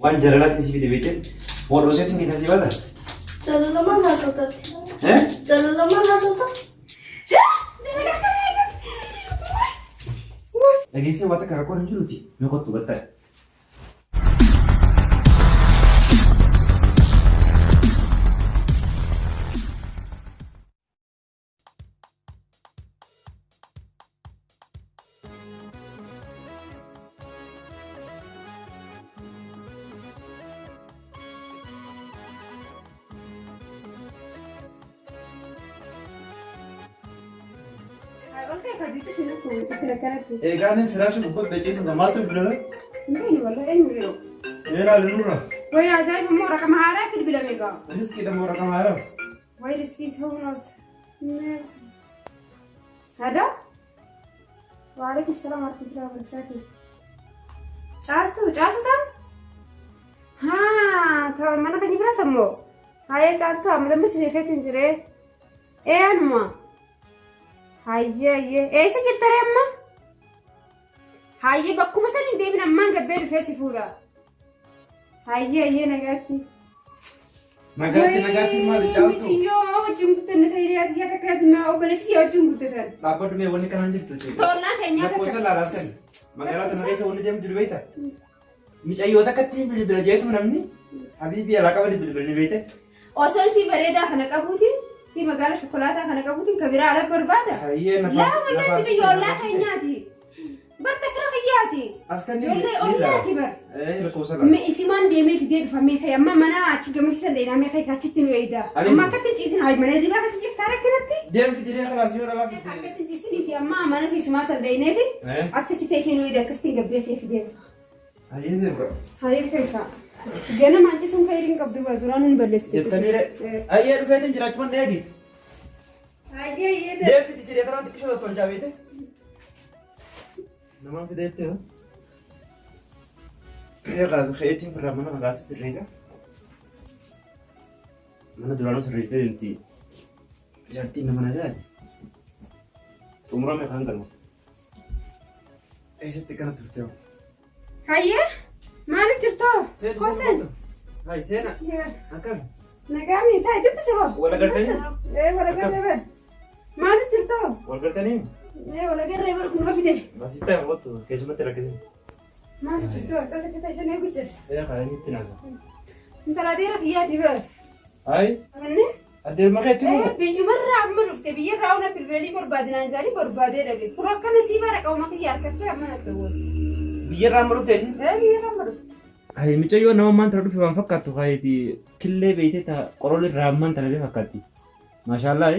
Waan jaalalaatiin si fide beekte warra keessaa si baasa. Jaalalamaan haasawtaati. Eh? Jaalalamaan haasawta. Dhageessee waan takka rakkoon hin jiruuti. Mee kottu gattaa. Eegaan firaasha gubbaa beeksisu namaatu bilbila. Eelaa nurra. Way ajaa'iba immoo raqama haaraa bilbilame gaa. Riskiidha moo raqama haaraa? Way riskii ta'uu nooti. Hello? Waalaikum salaam warahmatullahi wabarakatuh. Caaltuu caaltuu ta'an? Haa ta'an mana keenya bira sammoo. Hayyee caaltuu amma dammas beekeetiin jiree. Ee anuma. Hayyee hayyee eessa jirta ree amma? Hayyee bakkuma san hin deebin ammaan gabbee dhufee si fuudha. Hayyee hayyee nagaatti. Nagaatti nagaatti maali caaltuu? Miciyyoo wajjin guddanne ta'e hiriyaa tiyyaa takka obboleettii tiyyaa wajjin guddatan. Dhaabbadhu mee wanni kanaan jirtu. Tollaa keenyaa takka. Lakkoofsa laalaas kan magaalaa tana keessa wanni deemu jiru beekta? Micayyoo takkatti bilbila jeetu namni habiibii alaa qabani bilbila ni beekte. Osoo si bareedaa kana qabuuti si magaala shokolaataa kana qabuutiin ka biraa ala barbaada. Hayyee Laa wallee miciyyoo ollaa keenyaati. Barta fira kiyyaati. As kan Ijoollee ollaati bar. Lakkoofsa laala. Me isimaan deemee fidee dhufa mee kee amma mana achi gamasiisan dheeraa mee kee achitti nu eeyda. Anis- Amma akkatti hin ciisin haa mana hirribaa keessa ciftaa rakkinatti. Deem fidee kalaas yoo dhalaa fidee. Akkatti hin ciisiniiti amma mana teessumaa san dheeyneeti. Eh? Ati achi teessee nu eeyda akkasitti hin gabbee kee fidee dhufa. Hayyee deem. Hayyee keessa. Ganama ancisuun kee hin qabdu baa duraan hin balleessite. Jettanii re. Hayyee dhufeetiin jiraachuu manni eegi. Hayyee hayyee. Deem fidi siree tanaan xiqqishoo tottolchaa beekte. Namaan fideetti haa. Eegaa keetiin firraa mana makaasii sirreessa. Mana duraanuu sirreessitee deemti. Jaartiin nama nagaati. Xumurame kan galma. Eessatti kana turte hoo? Hayyee maali jirtoo? Kosen. Hai seena. Akkam? Nagaa miitaa dubbise hoo? Wal agartanii? Ee wal agarree bar. Maali jirtoo? Wal gartanii? Ee wal agarree bar kunoo fide. Asitti haa kottu keessumatti rakkisin. Maali jirtoo? Tole tole isin eegu jirta. Ee kana inni itti naasa. Intala adeera kiyyaati bar. Hai Manni? adeerma keetti Ee nuu. biyyumarraa amma dhufte biyyarraa ona bilbilanii barbaadinaan jedhanii barbaadee dhabe. Kun akkana sii bara qauma kiyya harkattee amma natti hawwatti. Biyyarraa amma dhufte isin? Ee biyyarraa amma dhufte. Hai mucayyoo nama ammaan tana dhufe waan fakkaattu hayti killee beeytee ta qorolli irraa ammaan tana bee fakkaatti. Maashaallah.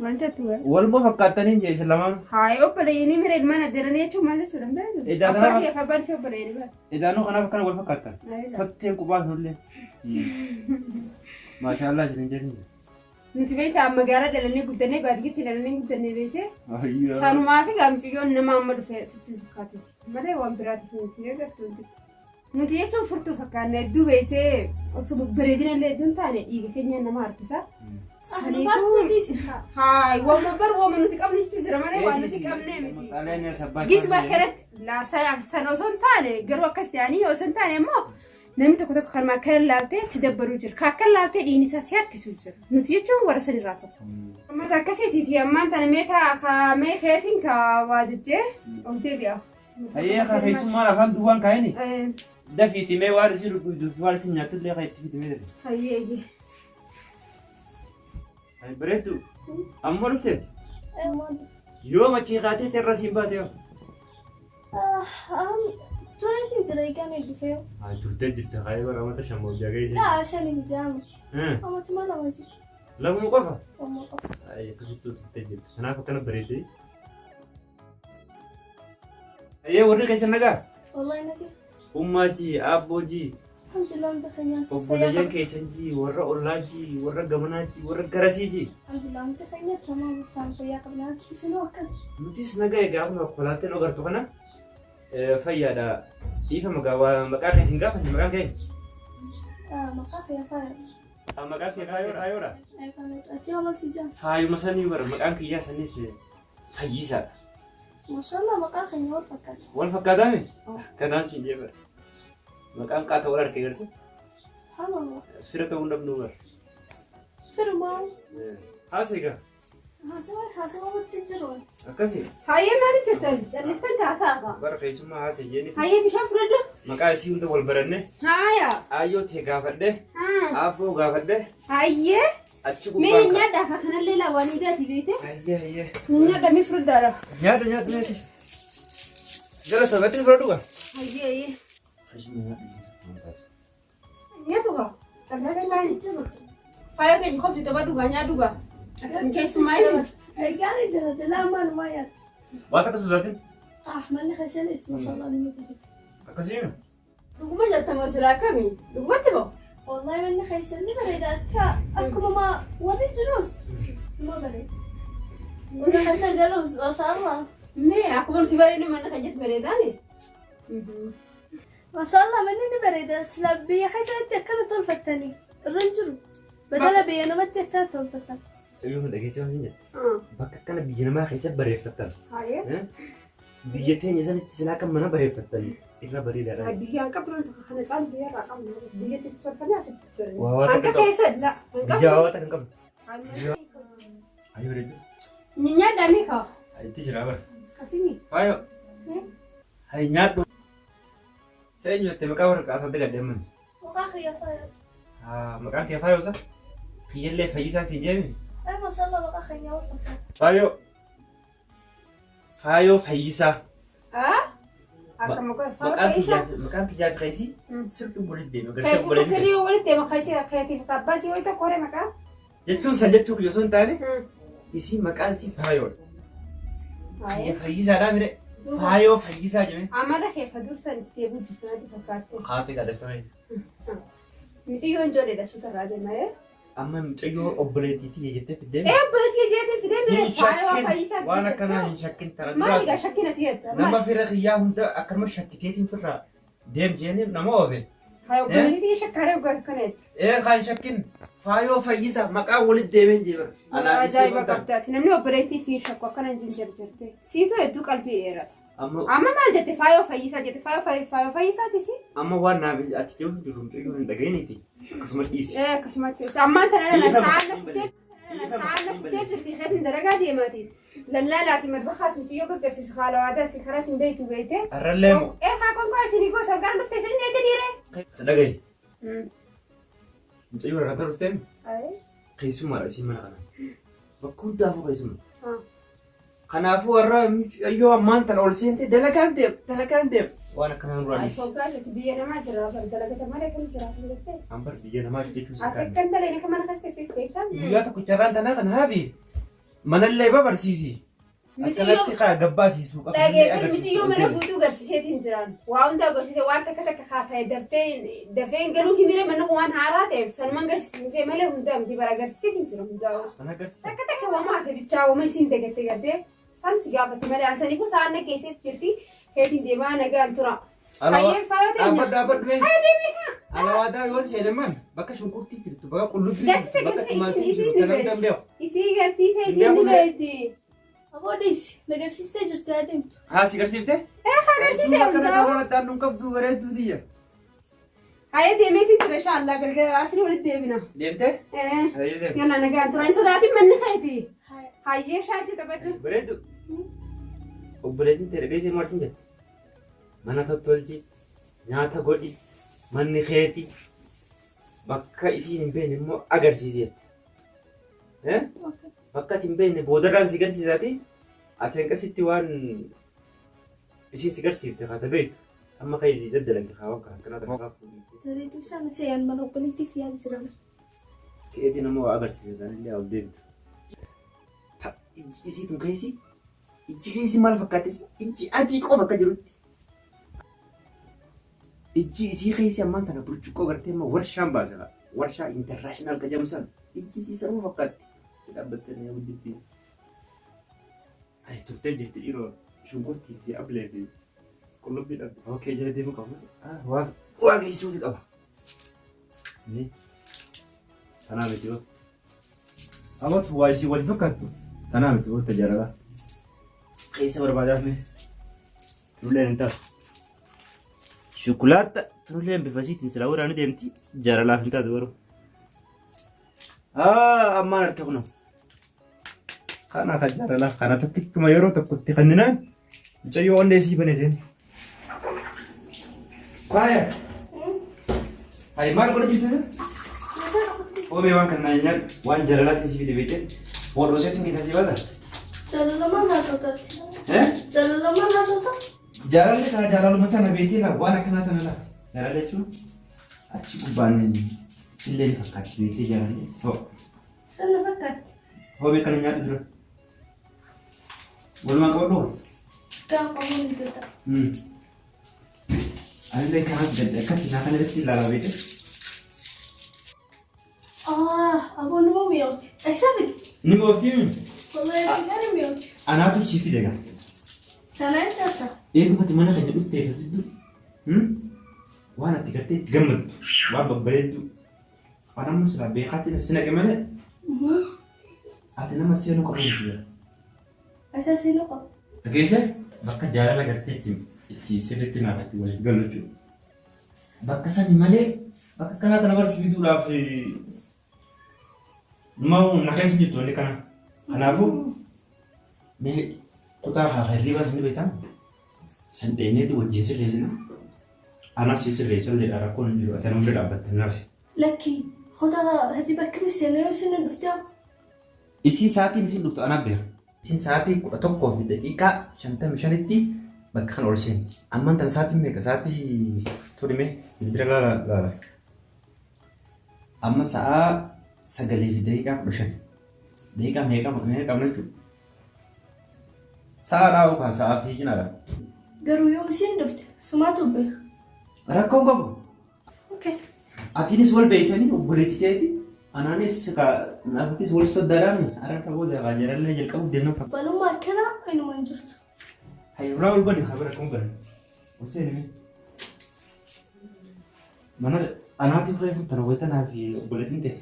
Maal jettu bar? Waluma fakkaattanii jee isin lamaan. Hayi obboleeyyiin mira ilmaan adeeranii jechuun maal jechuudha hin beektu? Edaa Abbaa kanaaf- kee fi abbaan ishee obboleeyyiin bara. Edaanuu kanaaf akkana wal fakkaattan. Ayila. Kotteen qubaa sunillee. Maashaallah isin jedhin. Nuti beektaa magaalaa dhalannee guddannee baadiyyaatti dhalannee guddannee beekte sanumaa fi gaamciyyoon nama amma dhufe sitti hin fakkaatu malee waan biraatiif nuti agartu nuti. Nuti jechuun furtuu fakkaanna hedduu beektee osoo babbareedina illee hedduu hin taane dhiiga keenya nama harkisa. Saniifuu haay waanuma bar waanuma nuti qabnistu jira malee waan nuti qabnee miti. Gisba akkanatti laa sana osoo hin taane garuu akkas jedhanii osoo hin taane immoo namni tokko tokko kanuma akkana laaltee si dabbaluu jira. Ka akkana laaltee dhiigni isaa si harkisuu jira. Nuti jechuun warra san irraa tokko. Uummata akkasiitiiti ammaan tana mee taa ka mee keetiin ka waa jejjee ol deebi'a. Hayyee ka keessummaan afaan duwwaan kaa'ini. Eh, Dafiiti mee waan isin dhugduuf waan isin nyaattu illee kan itti fidi mee dafi. Hayyee hayyee. Hayi bareeddu. Amma dhufteeti. Yoo machii kaatee terra siin baate yoo. Tureetiin jira eegaan dhufee. Hayi turtee jirta kaayee bara amata shan booda gahee Laa shan hin jaamti. Amatuma lama jira. Lamuma qofa. Amma qofa. Hayi akkasittuu turtee jirta. Kanaaf akkana bareeddee. Hayyee warri keessan nagaa? Wallahi nagee. Ummaa ji, aabboo ji, Alhamdulillah hunda keenyaas fayyaa obboleeyyan qabna. keessan ji, warra ollaa ji, warra gamanaa ji, warra garasii ji. Alhamdulillah hunda keenya tamaam ta'an fayyaa qabna. Isinoo akkam? Nutis nagaa egaa akkuma konkolaataan agartu kana fayyaadha. Dhiifama gaa waa maqaa kee sin gaafanne maqaan kee? Maqaa kee faaya. Maqaan kee faayoodha. Ati yoo maal si jaa? Faayuma sanii bara maqaan kiyyaa sanis fayyisaadha. Mashallah maqaa keenya wal fakkaata. Wal fakkaataame? Kanaan siin jee bara. Maqaan qaata wal harkee garte. Subhaanallah. Fira ta'uu hin dhabnu bar. Firmaa. Haasee gaa. Haasawaa haasawaa walitti jiru. Akkasii. Hayyee maali jirtan? Calliftan kaasaa. Bara keessummaa haasee jeeni. Hayyee bishaan fudhadhu. Maqaa isii hunda wal baranne. Haaya. Aayyoo tee gaafadhe. Aabboo gaafadhe. Hayyee. Achi Mee gubbaan. nyaadhaa ka kanallee laawwan idaati beete. Hayyee hayyee. Nyaadha mi fudhadhaadha. Nyaata nyaata nyaata. Gara sabatti fudhadhu gaa. Hayyee hayyee. Nyaatu gaa. Calliftan kaani. Jiru. Faaya keenya qofti tapha dhugaa nyaadhu gaa. Keessumaa inni. Gaarii daldalaa maalumaa yaadu. Waan takka sodaatin. Ah, manni keessanis mashallah ni bareeda. Akkasii himi. Dhuguma jaltamoo silaa kami? Dhugumatti moo? Wallahi manni keessan ni bareeda akka akkuma ma warri jirus ma bareeda. Warri keessa galus mashallah. Mee akkuma nuti bareednu mana keenyas bareedaani. Mashallah manni ni bareeda sila biyya keessatti akkana tolfattanii irra hin jiru. Badala biyya namatti akkana tolfattan. Yoo dhageessee waan hin jedhu. Bakka akkana biyya namaa keessa bareeffattan. Hayyee. Biyya teenya sanitti silaa kan mana bareeffattan irra bareedaadha. Biyyaan qabnu kana caalu biyya irraa qabnu. Biyyattis tolfannee asittis tolfannee. Waa waa Hanqa takka qabu. keessa la. Biyya waa takka hin qabdu. Ayi bareedu. Nyaadhaa mee kaa? Itti jira bara. Akkasii. Faayoo. Hayi nyaadhu. Seenyu jettee maqaa warra qaasaa dagaddeeman. Maqaa kiyya faaya. Maqaan kee faayoo isa? Kiyyallee fayyisaa siin jeemi. Ay mashallah maqaa keenya wal fakkaata. Faayoo. Faayoo fayyisaa. Akka maqaa Maqaan faaya isaa. kiyyaa maqaan kiyyaa fi keessi sirrii walitti deema. Gartee Keetii obboleetti. sirrii walitti deema keessa keetiif abbaa sii wayita koree maqaa. Jechuun san jechuu kiyya osoo hin taane isii maqaan isii faayoodha. Kiyya fayyisaadhaa mire faayoo fayyisaa jeme. Amala kee ka dursan itti deebi'u jirtu natti fakkaatte. Haati qaadessa meeshaa. Miciyyoon ijoolleedha suutarraa deema. Amma mucayyoo obboleettiitii jettee fiddee. Ee obboleettii jeetiin fidee mire Hin faayoo shakkin fayyisaa. waan akkanaa hin shakkin tana Maali gaa duraas shakkin ati jetta? nama fira kiyyaa hunda akkanuma shakkiteetiin firraa deem jeeni nama oofe. Haa obboleettii shakkaaree ogaa akkana jette. Ee kan shakkin faayoo fayyisaa maqaa walitti deemeen jeema. Anaa isii Ajaa'iba osoo hin taane. qabdaati. Namni obboleettii fi shakku akkana hin jarjarte. Siitu hedduu qalbii dheerata. Amma Amma maal jette faayoo fayyisaa jette faayoo faayoo fayyisaatis. amma waan naaf ati jiru jiru mucayyoo hin dhaga'iniiti akkasuma dhiisi. Ee akkasumatti ammaan tana Dhiifama, sa'aan hin kuttee Dhiifama, sa'aan hin kuttee jirti keetiin dalagaa deemaati. Lallaalaati madbakaas mucayyoo gaggeessisu haala waadaa si karaa sin beektu beekte. Har'allee moo Ee haa konkaa isinii gosa gara dhuftee isin dheete dhiire. si dhaga'i. Mucayyoo rakkataa dhufteen keessummaadha isiin mana kana. Bakka hundaafuu keessummaa. Kanaafuu warra mucayyoo ammaan tana ol seente dalagaan deem dalagaan deem waan akkanaa nurraa dhiisi. Konkaa jirti biyya namaa jira dalagata malee kam jiraatu jettee. Ambar biyya namaas jechuun si Ati kaane. akkan daleen akka mana keessa teessee beektaa? Guyyaa tokko carraan tanaa kana haafi manallee babarsiisi. Akkanatti kaa gabbaasiisuu qabdu. Dhageeffatu mitiyyoo mana guutuu garsiiseetiin jiran. Waa hunda agarsiise waan takka takka haa ta'e daftee dafee hin galuu himire manni kun waan haaraa ta'eef sanumaan garsiisin jee malee hundaa miti bara agarsiiseetiin jira hundaa. Mana agarsiisa. Takka takka wamaa hafe bichaa wama isiin dagatte gartee san si gaafatti malee ansaniifuu sa'aan na keessatti jirti keetiin deemaa nagaan tura. Hayyeen faaya teenya. Dhaabbadhu dhaabbadhu mee. Alawaadaa yoo seenaman bakka shunkurtii jirtu bakka qullubbii Garsiisa jirtu bakka garsiisa timaatimii isin jirtu isin ni kanaan beekti. danda'u. Isii garsiisa isiin ni beekti. Aboodis nagarsiistee jirtu yaa deemtu. Haa si garsiifte? Ee haa garsiise Akkana hundaa. karoora addaan nun qabdu bareedduu tiyya. Hayyee deemeetiin ture inshaAllah galgala asii walitti deebina. Deemtee? Ee. Hayyee deemte. Yalla nagaan tura hin sodaatin manni keeti. Haya. Hayyee shaajii taphadhu. Bareeddu. Obboleettiin ta'e dhageessee maal siin jette? Mana tottolchi, nyaata godhi, manni keeti, bakka isiin hin beekne immoo agarsiisi jette. Eh? Bakka ati hin beekne boodarraan si garsiisaati. Ati hanqasitti waan isiin si garsiifte kaata beektu. Amma kan isii daddalagde kaa waan kana akkanaa takkaa fuudhii. Bareedduu isaan seeyaan mana obboleettiitti yaa jiran. Keetii nama waa agarsiisa kanillee ol deemtu. Ijji isii tun keessi ijji keessi maal fakkaattis ijji adii qofa akka jirutti. Ijji isii keessi ammaan tana burcuqqoo gartee amma warshaan baase kaa warshaa intarnaashinaal ka jedhamu sana ijji isii sanuma fakkaatti. Dhaabbattee na gudditti. Ay turtee jirti dhiiroo shunkurtii fi ablee fi qullubbii dhabde. Okee jala deemuu qaba. Waa waa geessuufi qaba. Ni tanaa miti yoo. Abatu waa isii wal fakkaattu. Tanaa miti yoo tajaajila. Keessa barbaadaaf mee. Tulleen hin taatu. Shukulaata. Tunillee bifa isiitiin silaa waraana deemti. Jaalalaaf hin taatu garuu. Aa ammaan harka kunoo. Kana kan jaalalaa kana tokkichuma yeroo tokkotti kenninaan mucayyoo onnee sii bane seen. Faaya. Hayi maal godha jirtu? Oomee waan kana nyaadhu waan jaalalaatti sii fide beekte hodhoo seetiin keessaa sii baasa. Jaalalamaan haasawtaatti. Eh? Jaalalamaan haasawta. Jaalalli kana jaalaluma tana beektee laa waan akkanaa tana laa. Jaalala jechuun achi gubbaan sillee ni fakkaatti beektee jaalalli. Hoo. Sana fakkaatti. Hoo beekana nyaadhu dura. Walumaan qabadhu hoo. Gaafa qabuun ni danda'a. Anillee kanaaf gadda akkatti isaa kana irratti ilaalaa beekte. Ah, aboo nama mi'ooti. Eessa fide? Ni mooftii Wallahi gaarii mi'ooti. anaatu sii fide gaa. Kana jechaasa. Eegumatti mana keenya dhuftee as jidduu waan ati gartee itti gammaddu waan babbareeddu waan amma silaa beekaatti si naqe malee ati nama seenuu qabu miti jira. Eessa seenuu qaba? Dhageesse bakka jaalala gartee itti itti sirriitti naaf itti waliif galu jechuudha. Bakka sani malee bakka kanaa kana barsi fiduudhaaf nama na keessa jirtu wanni kana. Kanaafuu mee kutaa haa hirriibaa sani beektaa san dheeneeti wajjin sirreessina. Anas si sirreessa illee rakkoon hin jiru ati nama bira dhaabbatte naasi. Lakki kutaa hirriba akkamii seenaa yoo isin dhuftee Isiin sa'aatiin isiin dhuftu anaa beeka. Isiin sa'aatii 11:55tti bakka kana ol seenti. Ammaan tana sa'aatiin meeqa? Sa'aatii turime bilbila laala laala. Amma sa'aa 9:15. Daqiiqaa meeqa meeqa qabna jechuudha? Sa'a dhaa'u kaa sa'aa fiiginaadha. Garuu yoo isin dhufte sumaatu beeka. Rakkoon qabu. Okay. Atiinis wal beektanii obboleettii keeti. Anaanis atis wal soddaadhaan har'a booda kaa jarallee jalqabuuf deemna fakkaata. Balummaa akkanaa inuma hin jirtu. Hayyuraa ol bani haa bira akkuma baran. Ol seeni. Mana anaatiif reefu tana wayitanaa fi obboleettiin ta'e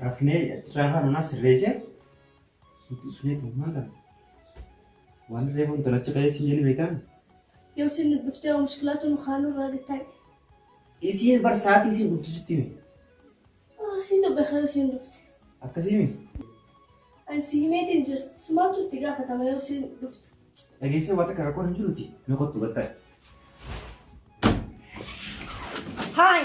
rafnee achirraa kaan anaa sirreessee nuti usunee ta'u maal ta'a? Waan reefu tana achi keessa hin jedhi beektaa? Yoo isin dhuftee mushkilaatu nu kaanuu irraa gattaa'e. Isiin bar sa'aatii isiin dhuftu sitti hime. Siitu beeka yoo isin dhufte. Akkasii himi. Ani si himeetiin jira. Sumaatu itti gaafatama yoo isin dhufte. Dhageessee waan takka rakkoon hin jiruuti. Mee kottu gattaa'e. Haay!